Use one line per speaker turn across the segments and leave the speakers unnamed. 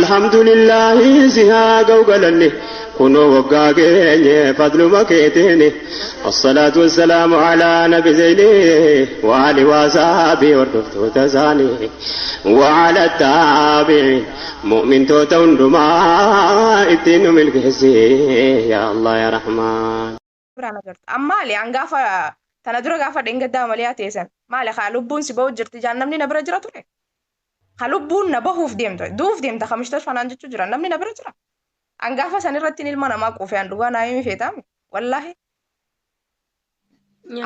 Alhamdulillaahi si haa ga'u galanni kunoo waggaa geenye fadluma keetiini. Assalaatu wassalaamu alaa nabi zeyni wa ali wa sahaabii hordoftoota isaanii wa ala taabi'iin mu'mintoota hundumaa ittiin nu milkeessi yaa Allah yaa Rahmaan.
Biraan agarta. Amma maali an gaafa tana dura gaafa dheengaddaa malee teessan maali kaa lubbuun si bahu jirti jaan namni na bira jira ture. Ka lubbuun na bahuuf deemtu du'uuf deemta kamishtoos fanaan jechuu jira namni na bira jira. An gaafa san irratti ilma namaa quufe an dhugaa naa himi feetaami wallaahi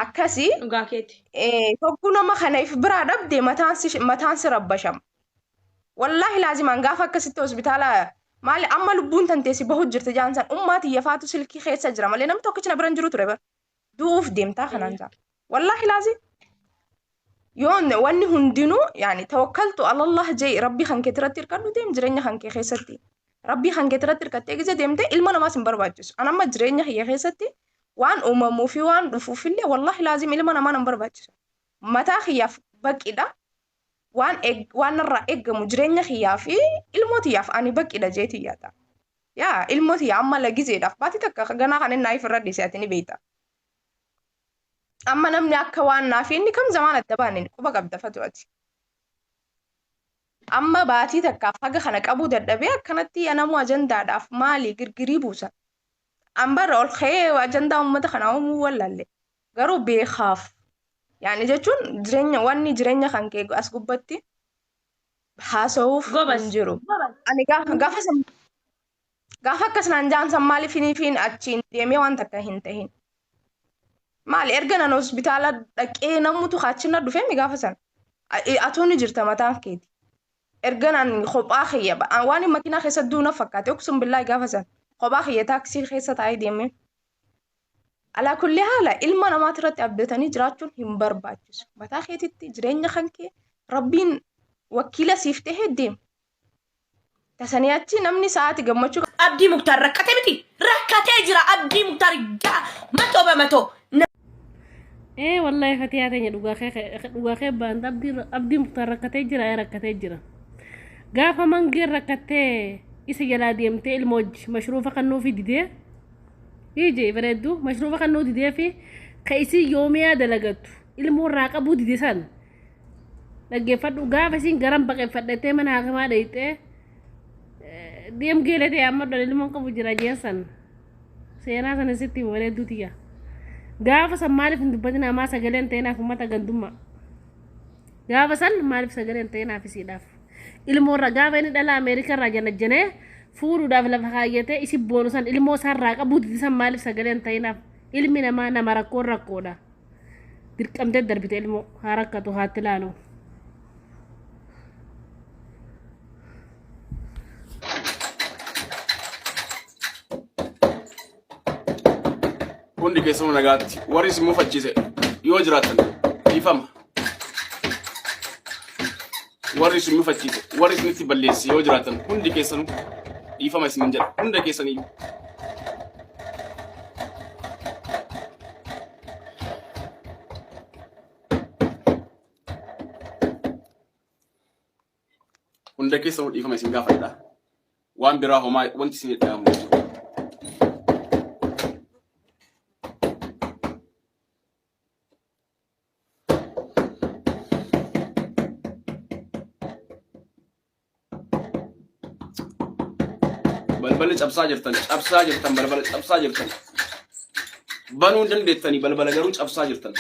akkasii
Dhugaa keeti.
Hogguu nama kana if biraa dhabde mataan si rabbashama. Wallaahi laazimaan gaafa akkasitti hospitaala maali amma lubbuun tantee si bahu jirti jaan san ummaa tiyya faatu silkii keessa jira malee namni tokkichi na bira hin jiru ture bara. Du'uuf deemtaa kanaan jaa. Wallaahi laazim. Yoon wanni hundinuu yaani tawakkaltu alallah jee rabbii kan kee irratti hirkadhu deem jireenya kan kee keessatti. Rabbii kan kee irratti hirkattee gizee deemte ilma namaas hin barbaachisu. An amma jireenya kiyya keessatti waan uumamuu fi waan dhufuuf illee wallaahi laazim ilma namaa nan barbaachisu. Mataa kiyyaaf baqidha. Waan waan narraa eeggamu jireenya kiyyaa fi ilmoo tiyyaaf ani baqidha jee tiyyaata. Yaa ilmoo tiyya amma lagizeedhaaf baatii takka ganaa kan inni naaf irra dhiise ati ni beekta. Amma namni akka waan naaf inni kam zamaan adda baane quba qabda fatu ati. Amma baatii takkaaf haga kana qabuu dadhabee akkanatti anamuu ajandaadhaaf maali girgirii buusa. An bara ol ka'ee ajandaa uummata kanaa uumuu wallaalle. Garuu beekaaf. Yaani jechuun jireenya wanni jireenya kan kee as gubbatti haasa'uuf
Gobas.
hin jiru. Ani gaafa san Gaafa akkas naan jaan san maaliif hiniifiin achiin deemee waan takka hin tahin. Maali erga nan hospitaala dhaqee namutu achi na dhufee mi gaafa san. Atuu ni jirta mataan keeti. Erga nan kophaa kiyya waan makiinaa keessa duuna fakkaate uksum billaahi gaafa san kophaa kiyya taaksii keessa taa'ee deemee. Alaa kulli haala ilma namaati irratti abdatanii jiraachuun hin barbaachisu. Mataa keetitti jireenya kan kee rabbiin wakiila siif tahee deema. Tasanii achi namni sa'aati gammachuu
Abdii Muktaar rakkate miti. Rakkatee jira Abdii Muktaar matoo bamatoo.
Ee wallahi fatiyaa teenya dhugaa kee baanta abdii abdii muktaar rakkatee jira ee rakkatee jira. Gaafa mangeen rakkattee isa jalaa deemtee ilma hojii mashruufa kannuufi didee hiije bareedduu mashruufa kannuu didee fi ka isii yoomiyaa dalagattu ilmoo irraa qabuu dide san Dhaggeeffadhu gaafa isiin garan baqeffadhettee mana hakimaa dhayxee deem geeletee amma dhala ilmoon qabu jira jeen san seenaa sana sitti hima bareedduu tiyya. Gaafa san maaliif hin dubbatin amaa sagalee hin ta'inaaf uummata gandummaa. Gaafa san maaliif sagalee hin ta'inaaf isiidhaaf. Ilmoo irra gaafa inni dhala Ameerikaa irraa janajjanee fuudhuudhaaf lafa kaayyatee isi boonu san ilmoo isaarraa qabuu didi san maaliif sagalee hin ta'inaaf ilmi namaa nama rakkoon rakkoodha. Dirqamtee darbite ilmoo haa rakkatu haatti laalu.
Hundi keessanuu nagaatti. Warri isin mufachiise yoo jiraattan dhiifama. Warri isin mufachiise, warri isinitti balleesse yoo jiraattan hundi keessanuu dhiifama isinin jedha. Hunda keessaniyyuu. Hunda keessanuu dhiifama isin gaafadha. Waan biraa homaa wanti isin dhagahamu hin jiru. Balbala cabsaa jirtan, cabsaa jirtan, balbala cabsaa jirtan. Banuu hin dandeettanii balbala garuu cabsaa jirtan.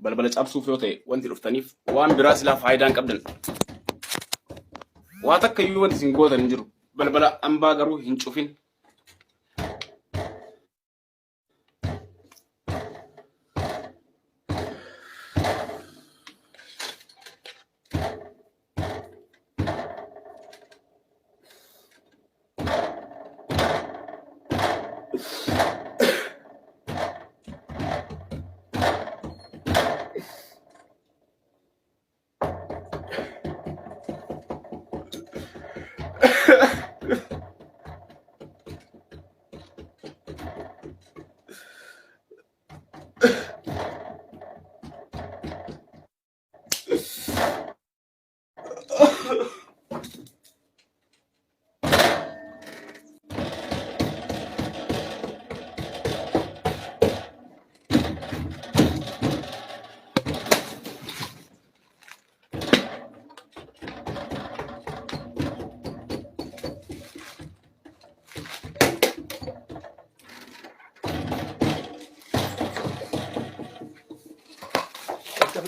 Balbala cabsuuf yoo ta'e wanti dhuftaniif waan biraa silaa faayidaa hin qabdan. Waa takka iyyuu wanti isin gootan hin jiru. Balbala ambaa garuu hin cufin.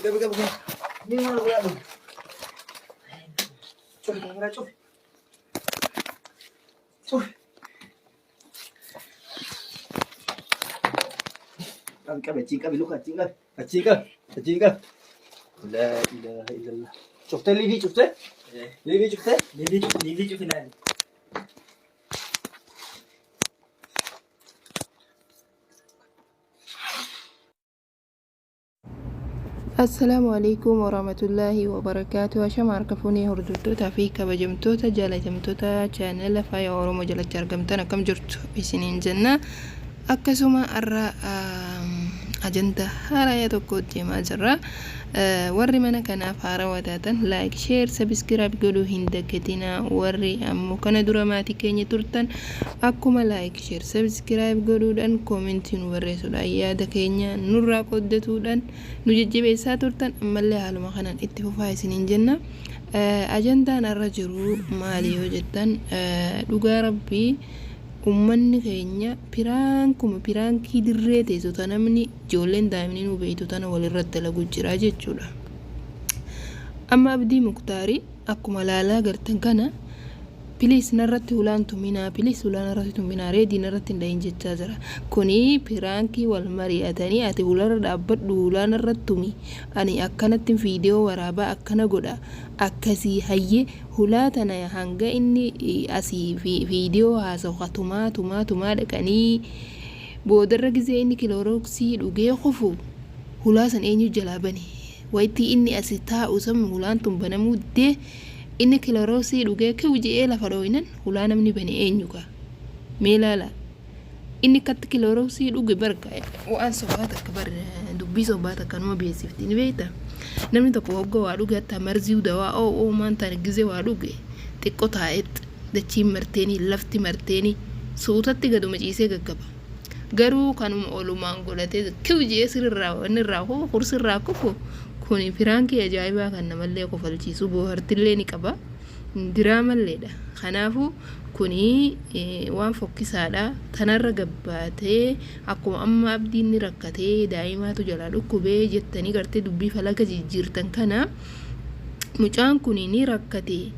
Qabi qabi qabi. Ni maal godhaa dhufu? Cufi kaameraa cufi. Cufi. Qabi qabi achiin qabi luka achiin qabi. Achiin qabi achiin qabi. Laa ilaaha illallah. Cuftee liivii cuftee? Liivii cuftee?
Liivii cufi liivii cufi laali.
Assalaamu alaikum warahmatullaahi wabarakaatu. Ashama harka fuunee hordoftootaa fi kabajamtoota jaalatamtoota chaanala Faaya Oromoo jalatti argamtan, akkam jirtu isiniin jenna. Akkasuma har'a ajandaa haaraa tokko deemaa jirra. Warri mana kanaaf haarawaa taatan like, share, subscribe godhuu hin dagatinaa. Warri ammoo kana dura maatii keenya turtan akkuma like, share, subscribe godhuudhaan, koomentii nu barreessuudhaan, yaada keenya nurraa qooddatuudhaan nu jajjabeessaa turtan, ammallee haaluma kanaan itti fufaa isiniin jenna. Ajandaan har'a jiru maali yoo jettan, dhugaa rabbii ummanni keenya piraankuma piraankii dirree teessu ta namni ijoolleen daa'imni nu beektu tana walirratti dalagu jira jechuudha. Amma Abdii Muktaarii akkuma laalaa gartan kana, "Please narratti hulaan tuminaa, please hulaan narratti tuminaa, reedii narratti hin dhahin," jechaa jira. Kuni piraankii wal mari'atanii, "Ati hularra dhaabbadhu, hulaa narratti tumi, ani akkanatti viidiyoo waraabaa akkana godha," akkasii hayyee hulaa tana hanga inni asii viidiyoo haasa'u tumaa tumaa tumaa dhaqanii, boodarra gizee inni kilorooksii dhugee kufu hulaa san eenyu jalaa bane? Wayitii inni asi taa'u san hulaan tun banamuu didee, inni kilorooksii dhugee kiw je'ee lafa dhooynan hulaa namni bane eenyu kaa? Mee laala, inni akkatti kilorooksii dhuge barka waan sobaa takka bar, dubbii sobaa takka numa beeksifti ni beekta. Namni tokko hogga waa dhuge, hatta marzii dawaa oo maan taane, gizee waa dhuge xiqqoo taa'eet dachiin marteenii, lafti marteenii, suutatti gaduma ciisee gaggaba. Garuu kanuma olumaan godhatee kiw je'ee sirraa inni irraa kufu, kursirraa kufu, kuni piraankii ajaa'ibaa kan namallee kofalchiisu, boohartillee ni qaba, diraamalleedha. Kanaafuu kuni waan fokkisaadha. Tanarra gabbaatee akkuma amma Abdiin ni rakkatee, daa'imaatu jalaa dhukkubee jettanii gartee dubbii falaga jijjiirtan kana, mucaan kun ni rakkate,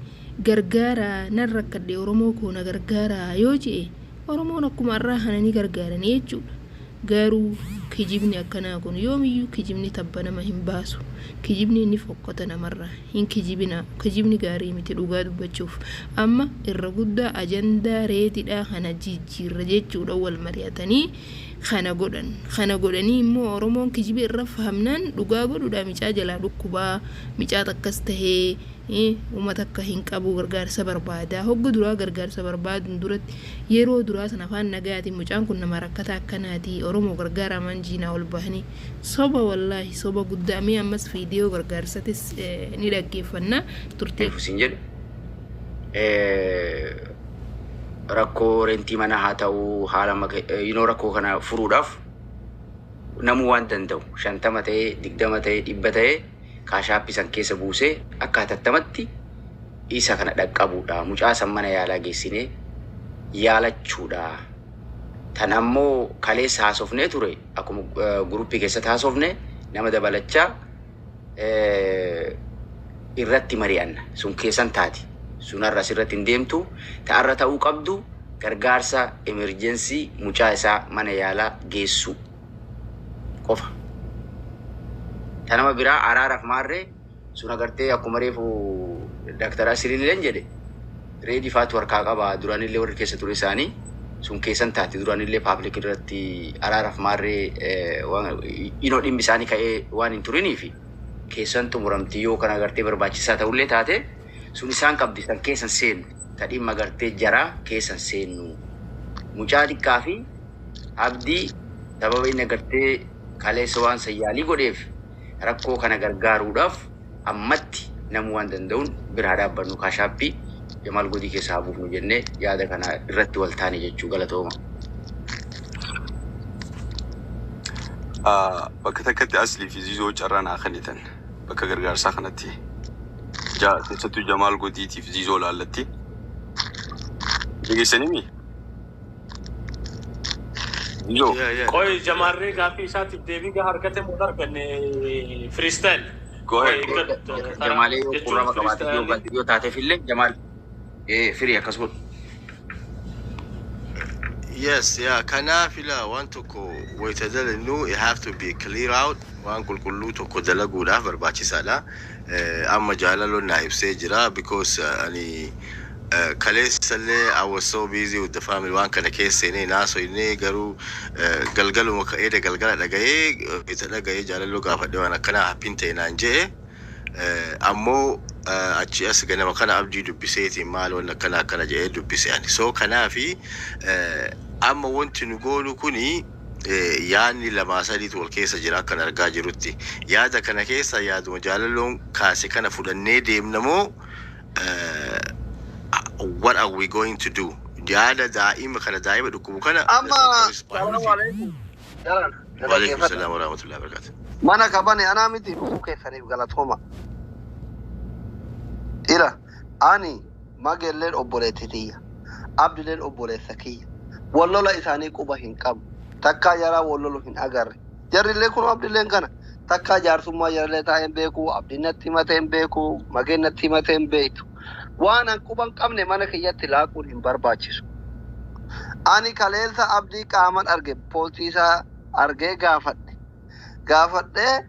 gargaara, nan rakkadhe, Oromoo koo na gargaara yoo je'e, Oromoon akkuma har'aa kana ni gargaaranii jechuudha. Garuu kijibni akkanaa kun yoomiyyuu kijibni tabba nama hin baasu. Kijibni inni fokkota namarraa. Hin kijibina, kijibni gaarii miti. Dhugaa dubbachuuf amma irra guddaa ajandaa reetidhaa kana jijjiirra jechuudha. Wal mari'atanii kana godhan. Kana godhanii immoo Oromoon kijiba irra fahamnaan dhugaa godhuudha. Micaa jalaa dhukkubaa, micaa takkas tahee uummata akka hin qabu, gargaarsa barbaada. Hogga duraa gargaarsa barbaaduun duratti, yeroo duraa sana afaan nagaatiin, "Mucaan kun nama rakkata akkanaati, Oromoo gargaaraman," jiinaa ol bahanii soba, wallaahi soba guddaa. Mee ammas viidiyoo gargaarsatis ni dhaggeeffanna turte.
Sin jedhu rakkoo rentii manaa haa ta'u, haala yinoo rakkoo kana furuudhaaf namuu waan danda'u 50 ta'ee, 20 ta'ee, 100 ta'ee, Cash App san keessa buusee akka hatattamatti isa kana dhaqqabuudha. Mucaa san mana yaalaa geessinee yaalachuudha. Tan ammoo kaleessa haasofnee ture, akkuma guruppii keessatti haasofne, nama dabalachaa irratti mari'anna. Sun keessan taati. Sun har'a asirratti hin deemtu. Ta'arra ta'uu qabdu gargaarsa emergency mucaa isaa mana yaalaa geessuu qofa. Ta nama biraa araaraaf maarree sun agartee, akkuma reefu Dr. Asiliilleen jedhe, reedii faatu harkaa qaba. Duraanillee warri keessa ture isaanii sun keessan taati. Duraanillee public irratti araaraaf maarree inoo dhimmi isaanii ka'ee waan hin turiniifi keessan xumuramti. Yoo kana agartee barbaachisaa ta'ullee taate, sun isaan qabdi, san keessan seennu. Ta dhimma agartee jaraa keessan seennu, mucaa xiqqaa fi Abdii sababa inni agartee kaleessa waan san yaalii godheef rakkoo kana gargaaruudhaaf ammatti namuu waan danda'uun biraa dhaabbannu, Cash App Jamaal Godii keessaa haa buufnu jennee yaada kana irratti wal taane jechuu. Galatooma.
Bakka takkatti Aslii fi Zizoo carraa naa kennitan, bakka gargaarsaa kanatti keessattuu Jamaal Godiitiif Zizoo laallatti. Dhageessanimi? Zizoo.
Yeah, yeah.
Qoy jamarree gaaffii isaatiif deebii gahaa argate moo hin arganne freestyle.
Go
Qoy
ahead.
eeggadhu karaa
Jamaalee yoo
jechuun
qurrama qabaate yoo
freestyle.
yoo taateef illee Jamaal firii akkas godhu.
Yes, yeah. Kanaaf ilaa waan tokko wayita dalagnu, it have to be clear out. Waan qulqulluu tokko dalaguudhaaf barbaachisaadha. Amma jaalaloon naa ibsee jira because ani kaleessallee I was so busy with the family, waan kana keessa seenee naasoo garuu galgaluma ka'ee galgala dhaga'ee wayita dhaga'ee jaalaloo gaafadhe, waan akkanaa happen ta'e naan je'e. Ammoo achi as ganama kana Abdii dubbiseetiin maal waan akkana akkana jedhee dubbise ani. So kanaafi amma wanti nu goonu kuni yaadni lamaa sadiitu wal keessa jira akkan argaa jirutti. Yaada kana keessa yaaduma jaalaloon kaase kana fudhannee deemna moo what are we going to do? Yaada daa'ima kana, daa'ima dhukkubu kana.
Amma salaamu alaikum. Jaran,
Waalaikum
dhaggeeffadha.
salaam wa rahmatullahi wa barakatuh.
Mana qabane anaa miti, dhufuu keessaniif galatooma. Ila ani magelleen obboleetti tiyya. Abdileen obboleessa kiyya. Wallola isaanii quba hin qabu. Takkaa jaraa wallolu hin agarre. Jarrillee kun abdileen kana takkaa jaarsummaa jarallee taa'ee hin beeku. Abdiin natti himatee hin beeku. Mageen natti himatee hin beektu. Waan an quba hin qabne mana kiyyatti laaquun hin barbaachisu. Ani kaleessa Abdii qaaman arge, poostii isaa argee gaafadhe. Gaafadhee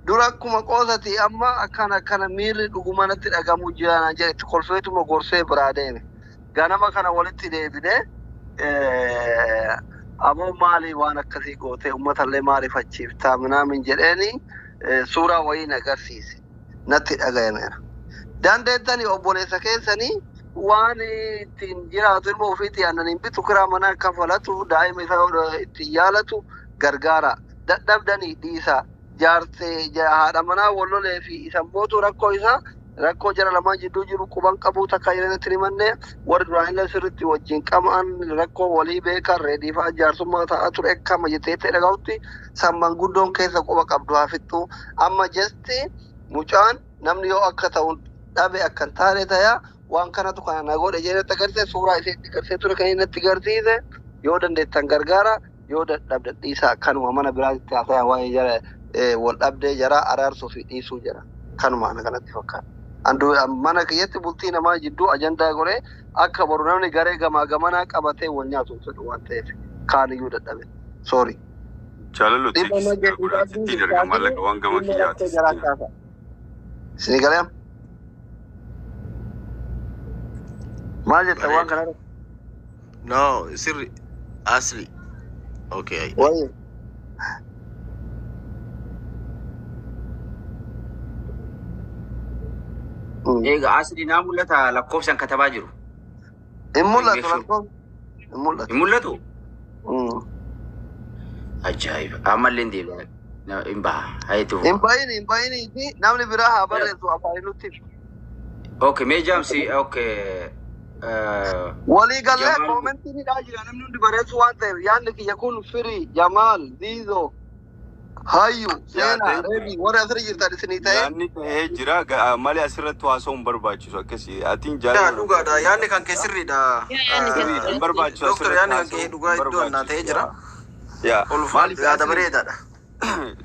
dura akkuma qoosati amma akkana akkana miirri dhuguma natti dhagamu jira naan jedhe, itti kolfeetuma gorsee biraa deeme. Ganama kana walitti deebinee, aboo maali waan akkasii gootee uummatallee maaliif achiiftaa minaamin jedheeni, suuraa wayii na agarsiise, natti dhagayameera. Dandeettanii obboleessa keessanii waan ittiin jiraatu, ilma ofiitti aannan bitu, kiraa manaa kafalatu, daa'ima isaa ittiin yaalatu gargaara. Dadhabdanii dhiisaa. Jaartee haadha manaa wallolee fi isa mootu rakkoo isaa, rakkoo jara lamaan jidduu jiru quban qabuu, takka jiranitti himanne. Warri duraanillee sirriitti wajjin qaban rakkoo walii beekan, reediifaa jaarsummaa ta'aa ture akkama jettee dhagahutti samman guddoon keessa quba qabdu haa fixxu. Amma jesti mucaan namni yoo akka ta'u dhabe akka hin taane tayaa, waan kanatu kana na godhe jedhee agarsiise, suuraa isheetti agarsiisee ture kan inni natti agarsiise. Yoo dandeettan gargaara, yoo dadhabdan dhiisaa. Kanuma mana biraatti haasa'aa waa'ee jara wal dhabdee jara araarsuu fi dhiisuu jira, kanuma ana kanatti fakkaata. Andu mana kiyyatti bultii namaa jidduu ajandaa godhee akka boru namni garee gamaa gamanaa qabatee wal nyaatu fedhu waan ta'eef kaaniyyuu dadhabe. Sorry.
Jaalaloo
Dhimma
teekisii
magee
godhaatti ittiin erga maallaqa waan gama
dhimma rakkoo
kiyyaatis
jaraa
ittiin.
kaasa. Isinii galee maal jetta waan
Bareeda.
kanarra?
No, sirri asli. Okay.
Wayi.
Egaa asli naa mul'ata lakkoofsaan katabaa jiru.
Hin mul'atu
Make sure.
lakkoofsi. Hin mul'atu.
Hin mul'atu? Ajaa'iba! Ammallee hin deebi'a. Hin baha. Hayitu.
Hin bayini, hin bayini fi namni biraa haa barreessu afaan nutti.
Okay, mee jaamsi, okay.
Walii gallee
Jamaal
koomentii hidhaa jira, namni hundi barreessu waan ta'eef yaadni kiyya kun firii Jamaal Ziizoo Hayyu
Yaa
Seenaa
thank you.
Reebii warri asirra jirtan isinii ta'e.
Yaadni ta'ee jira malee asirratti haasa'uun hin barbaachisu akkasii. Atiin
Yaa
jaalala
dhugaadha, yaadni kan kee sirriidha.
sirriidha, hin barbaachisu
Doktor,
asirratti
yaadni kan kee
haasa'uun
dhugaa
hin
iddoo annaa ta'ee
barbaachisu.
jira.
Yaa
Ulfaadhu,
maaliif
yaada
asli
bareedaadha.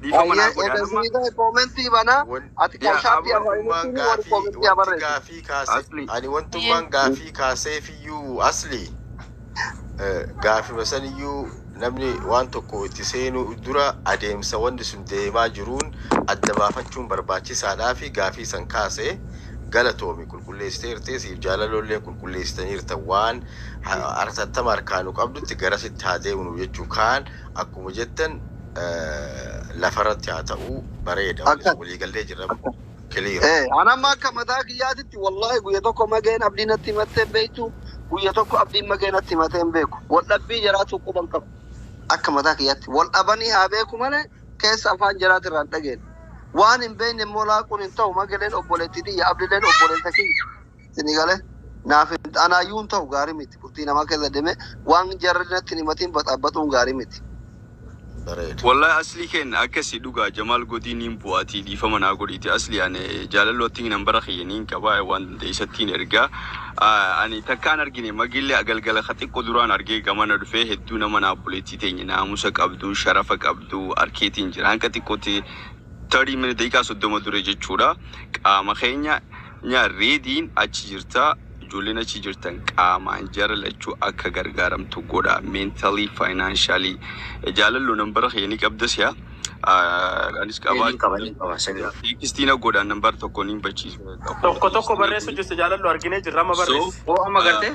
dhiifama naa
Ayyee
godhaan
eega
amma
isinii ta'e koomentii banaa, ati
yaa
qooshaatti
aboo
afaan
Wantummaan
nutti warri
gaafii
koomentii haa
wanti
barreessu.
gaafii kaase
asli
ani wantummaan gaafii kaaseefiyyuu asli gaafima saniyyuu namni waan tokko itti seenuu dura adeemsa wanti sun deemaa jiruun adda baafachuun barbaachisaadhaa fi gaafii san kaase. Galatoomi, qulqulleessiteertee, siif jaalalollee qulqulleessitaniirta. Waan artattama harkaanu qabdutti garasitti haa deemnu jechuu kaan akkuma jettan lafarratti haa ta'uu bareeda.
Akkas.
Waliigallee jirra, clear.
Anamma akka mataa kiyyaatitti wallahi guyya tokko mageen Abdii natti himattee hin beektu, guyya tokko Abdiin magee natti himatee hin beeku. Wal dhabbii jaraatu quban qabu. Akka mataa kiyyaatti wal dhabanii haa beeku malee keessa afaan jaraati irraa hin dhageenye. Waan hin beekne immoo laaquun hin ta'u. Mageleen obboleettii tiyya, Abdileen obboleessa kiyya. Isinii galee naaf anaayyuu hin ta'u, gaarii miti. Bultii namaa keessa deemee waan jarri natti hin himatiin baxaabaxuun gaarii miti.
Bareeda.
Wallahi Aslii kenna akkasii dhugaa Jamaal Godii niin bu'aatii dhiifama naa godhiiti. Asli ani jaalalootti nambara kiyya niin qabaa, waan dandeessattiin ergaa. Ani takkaan argine magillee galgala ka xiqqoo duraan argee gamana dhufee hedduu nama naa buleettii teenya naamusa qabdu, sharafa qabdu arkeetiin jira. Hanqa xiqqootti 30 minute, daqiiqaa 30 dure jechuudha. Qaama keenya nya Reediin achi jirta. Ijoolleen achi jirtan qaamaan jara lachuu akka gargaaramtu godha. Mentally, financially. Jaalallu nambara kiyya ni qabdas yaa. Anis qabaa.
Niin qaba, niin qaba sirrii.
Teekstii godha, nambara tokko niin bachiisa.
Tokko tokko barreessu jirti, Jaalallu, arginee jirra, amma
So,
barreessi.
Oo, amma gartee?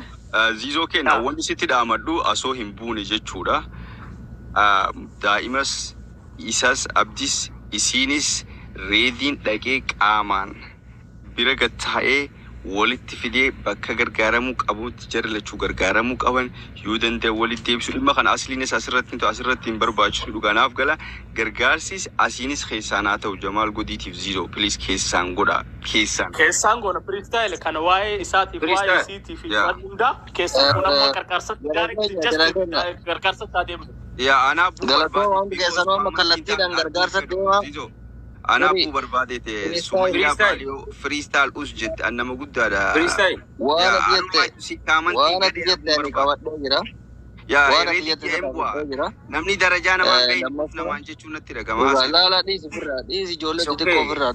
Ziizoo kenna wanni sitti dhaamadhu asoo hin buune jechuudha. Daa'imas isas Abdis isiinis Reediin dhaqee qaamaan bira gattaa'ee walitti fidee bakka gargaaramuu qabutti jara lachuu gargaaramuu qaban yoo danda'e walitti deebisu. Dhimma kana Asliinis asirratti hin ta'u, asirratti hin barbaachisu, dhuganaaf gala. Gargaarsis asiinis keessaan haa ta'u. Jamaal Godiitiif Ziizoo, please, keessaan godha, keessaan.
Keessaan goona, Freestyle, kana waa'ee isaatiif waa'ee
Freestyle.
isiitiif
Yaa.
waan hundaa keessaan goona, amma qarqaarsatti
Jara
direct
keenya,
just
jara keenya.
Gargaarsatti adeemnu.
Yaa, anaa buu
Galatoo
barbaade
hundi
because
keessanuu amma
amantiin
kallattiidhaan
ta'an arguu
gargaarsa
fedhu
deemaa.
Ziizoo. Anaa
Firii
buu barbaade ta'e
freestyle.
Sumayyaa
Freestyle.
Baaliyoo freestyle us jette, an nama guddaadha.
Freestyle.
Waan
Yaa
ati jette,
anumaa si amantiin
waan ati
gadee
jette
arguu
ani
barbaade.
qabadhee jira.
Yaa
Waan ati
Reedii
jette
kee
sana
bu'aa.
qabadhee jira.
Namni darajaa namaan ga'e
Lammaffaa
namaan jechuun natti dhagama
dhugaa
haasa'e.
laala, dhiisi ofirraa dhiisi, ijoollee
It's
xixiqqoo
okay.
ofirraa.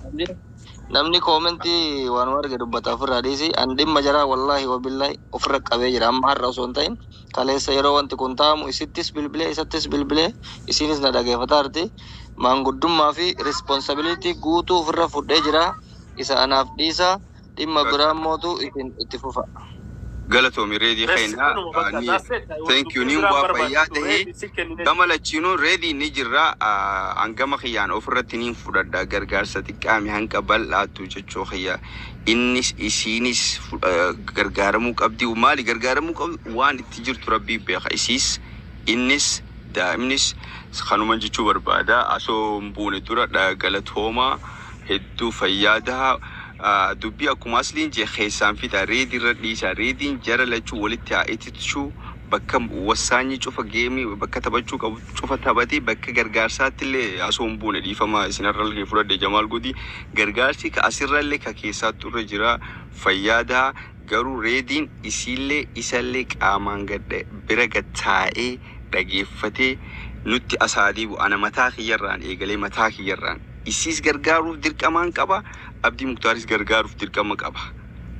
Namni koomentii waan arge dubbata, ofirraa dhiisi. An dhimma jaraa wallaahi wabillaahi ofirra qabee jira. Amma har'a osoo hin ta'in kaleessa yeroo wanti kun ta'amu isittis bilbilee, isattis bilbilee, isinis na dhageeffataa jirti. Maanguddummaa fi responsibility guutuu ofirra fudhee jira. Isa anaaf dhiisa, dhimma biraa mootu isin itti fufa.
Galatoomi Reedii
Bes
keenya.
kanuma bakka
Ni
that's it.
thank you
Dubbii
niin
biraan
bu'aa fayyaa
barbaachisu
tahee
Reedi si kennine.
gama lachiinuu Reedii ni jirra. Hangama kiyyaan ofirratti niin fudhadha, gargaarsa xiqqaami hanqa bal'aatu jechuu kiyya. Innis isiinis gargaaramuu qabdi. Maali gargaaramuu qabdi? Waan itti jirtu Rabbii beeka. Isiis innis daa'imnis kanuma jechuu barbaada. Asoo hin buune dura galatooma hedduu fayyadaa. Dubbii akkuma Asliin jee keessaan fixa, Reedii irra dhiisa. Reediin jara lachuu walitti haa ititchuu, bakka wasaanyi cufa geemii bakka taphachuu qabu cufa taphatee bakka gargaarsaatti illee asoo hin buune dhiifama isinarra illee fudhadhe. Jamaal Godii gargaarsi ka asirra illee ka keessaattu irra jira, fayyaadaa. Garuu Reediin isiillee isallee qaamaan gadda bira gattaa'ee dhageeffatee nutti asaa deebi'u. Ana mataa kiyyarraan eegalee mataa kiyyarraan isiis gargaaruuf dirqamaan qaba, Abdii Muktaaris gargaaruuf dirqama qaba.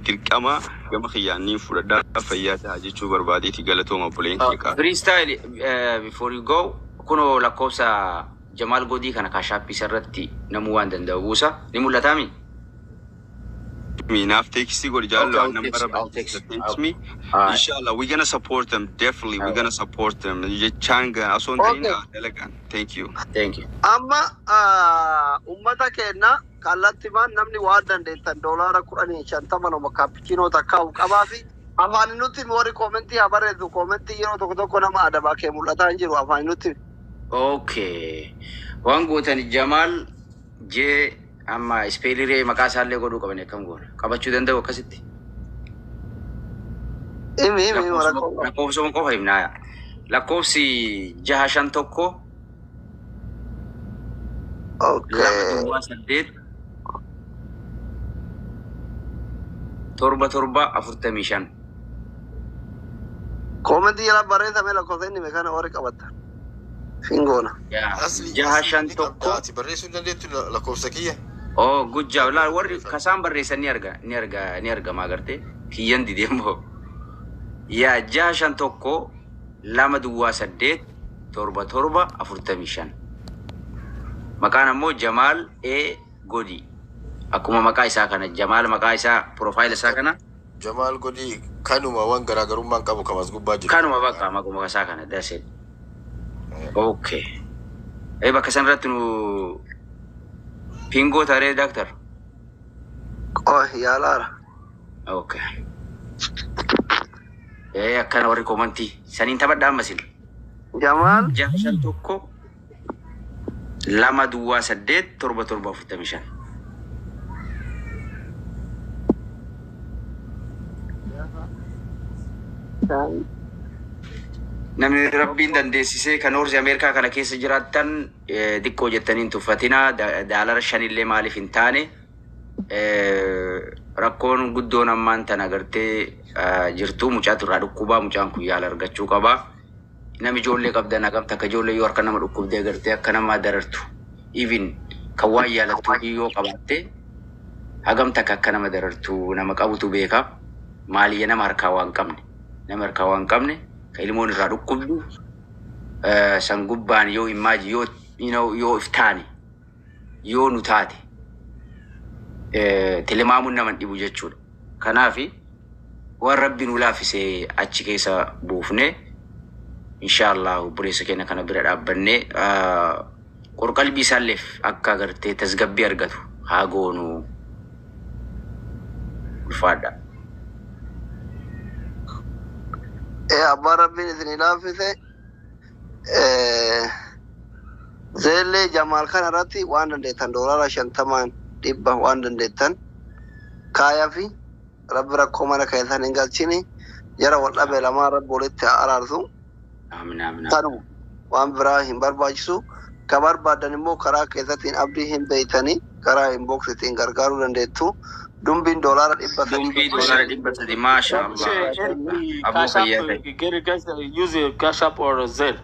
Dirqama gama kiyyaan niin fudhadhaa, fayyaa ta'a jechuu barbaadeeti. Galatooma obboleen kiyya qaala.
Freestyle, before you go, kunoo lakkoofsa Jamaal Godii kana Cash App irratti namuu waan danda'u buusa. Ni mul'ataami?
Me naaf text godhi.
Okay,
Jaallo
I'll
nambara
text. I'll
barsiisa
text.
text me.
Alright.
Inshallah we gonna support them, definitely we gonna support them jechaan osoo hin ta'in dalagaan. Thank you.
Thank you.
Amma ummata keenya kallattimaan namni waan dandeettan $10, 50 nama cappuccino takkaa'u qabaa fi afaan nutti warri koomentii haa barreessu. Koomentii yeroo tokko tokko nama adabaa kee mul'ataa hin jiru, afaan nutti.
Okay. Waan gootan Jamaal jee amma ispeeliree maqaa isaallee godhuu qaban, akkam goona? Qabachuu danda'u akkasitti?
Himi, himi, himi, rakkoo qabu.
Lakkoofsuma qofa himnaa. Lakkoofsi 651 2 duwwaa 8 7 7 45.
Koomentii jala barreessame lakkoofsa inni hime kana warri qabatta. Fingoona.
Asli
6
asli
5
ni
1.
qabda, ati barreessuu hin dandeettu lakkoofsa kiyya.
Oh, good job. Laal, warri kasaan barreessan ni arga, ni arga, ni argama agartee. Kiyyan didee immoo. Yaa, 651 2 duwwaa 8 7 7 45. Maqaan ammoo Jamaal A Godi. Akkuma maqaa isaa kana, Jamaal maqaa isaa, profile isaa kana.
Jamaal Godii kanuma, waan garaagarummaan qabu kamas gubbaa jiru.
Kanuma bakka maquma isaa kana, that's it. Okay. Bakka san irratti nu pingoo taree, doctor.
Oh, yaalaara.
Okay. Akkana warri komantii saniin taphadhaa ammasin.
Jamaal.
651 2 duwwaa 8 7 7 45.
5.
Namni Rabbiin dandeessisee kan Noorzi Ameerikaa kana keessa jiraattan xiqqoo jettanii hin tuffatinaa. Daalara 5 illee maaliif hin taane, rakkoon guddoon ammaan tana agartee jirtu mucaatu irraa dhukkubaa, mucaan kun yaala argachuu qaba. Namni ijoollee qabdan hagam takka ijoollee yoo harka nama dhukkubdee agartee akka nama darartu, even kan waan yaalattu yoo qabaatte hagam takka akka nama darartu nama qabutu beeka. Maaliyya nama harkaa waan qabne, nama harkaa waan qabne kan ilmoon irraa dhukkubdu, san gubbaan yoo imagine yoo yoo if taane, yoo nu taate, tilmaamuun nama hin dhibu jechuudha. Kanaafi waan Rabbi nu laaffisee achi keessa buufne, inshallah obboleessa keenya kana bira dhaabbannee qorqalbii isaalleef akka agartee tasgabbii argatu haa goonu, ulfaadha.
Abbaan Rabbiin isinii laaffise Zelle Jamaal kana irratti waan dandeettan $50n, 100 waan dandeettan kaayaa fi Rabbi rakkoo mana keessan hin galchini, jara wal dhabe lamaan Rabbi walitti haa araarsu.
Aamin, aamin.
Tanuma, waan biraa hin barbaachisu. Ka barbaadan immoo karaa keessattiin Abdii hin beeytanii karaa inboxitiin gargaaruu dandeettu. Dumbiin $300.
Dumbii $300, maasha Allah. Aboo
Cash App,
fayyaa ta'e.
get it, guys, use your Cash App or Zelle.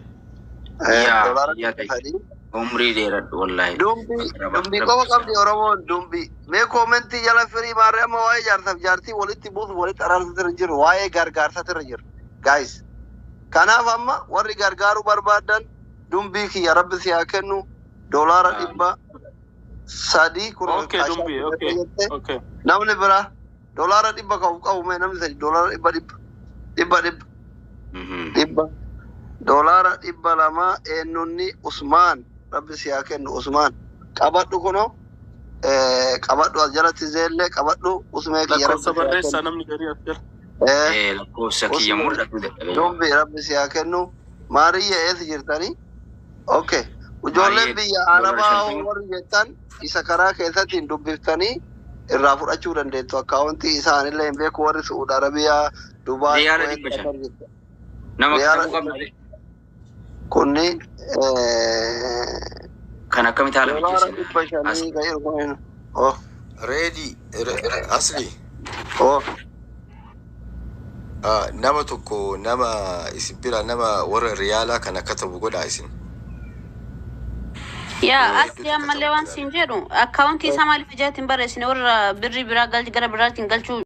Yaa
Doolaara
yaa
dhibba
ta'e.
sadii.
Umrii dheeradhu wallahi.
Dumbii dumbii qofa qabdi Oromoon dumbii. Mee commentii jala firii maarree amma waa'ee jaarsaaf jaartii walitti buusu, walitti araarsatirra jiru, waa'ee gargaarsatirra jiru. Guys. Kanaaf amma warri gargaaruu barbaadan dumbii kiyya Rabbi si haa kennu, $300 kun
Okay,
Cash App
Dumbi, okay,
jette.
okay.
Namni biraa $100 qabu qabu, mee namni sadi $100 100 100 100 100 $200 eenyunni? Usmaan, Rabbi si haa kennu. Usmaan, qabadhu, kunoo qabadhu, as jalatti Zelle qabadhu. Usmee kiyya, Rabbi
Lakkoofsa
si haa
barreessaa
kennu.
namni garii as jala.
Lakkoofsa kiyya
Usmee
mul'atu dadhabee.
Dumbi, Rabbi si haa kennu. Maariyya, eessa jirtanii? Okay, ijoolleen
Maariyyee
biyya
doolaara
Arabaa
50.
warri jettan isa karaa keessatti dubbiftanii irraa fudhachuu dandeettu. Akkaawuntii isaanillee hin beeku warri Su'uud Arabiyaa, Dubaay,
Riyaala
Kuwait,
500.
Qatar jirtan.
Nama
Riyaala
katabuu qabna.
Kunni
Kan akkamitti haala
doolaara
mijeessina?
dhibba
As
shanii kan jiru kun. Oh.
Reedi asli.
Oh.
Nama tokko, nama isin bira nama warra riyaalaa kana katabu godhaa isin.
Yaa
Yeroo
asli
hedduutti
ammallee
katabu
waan
jira.
siin jedhu akkaawuntii isaa maaliif ijaatiin barreessine, warra birrii biraa gara biraatiin galchuu.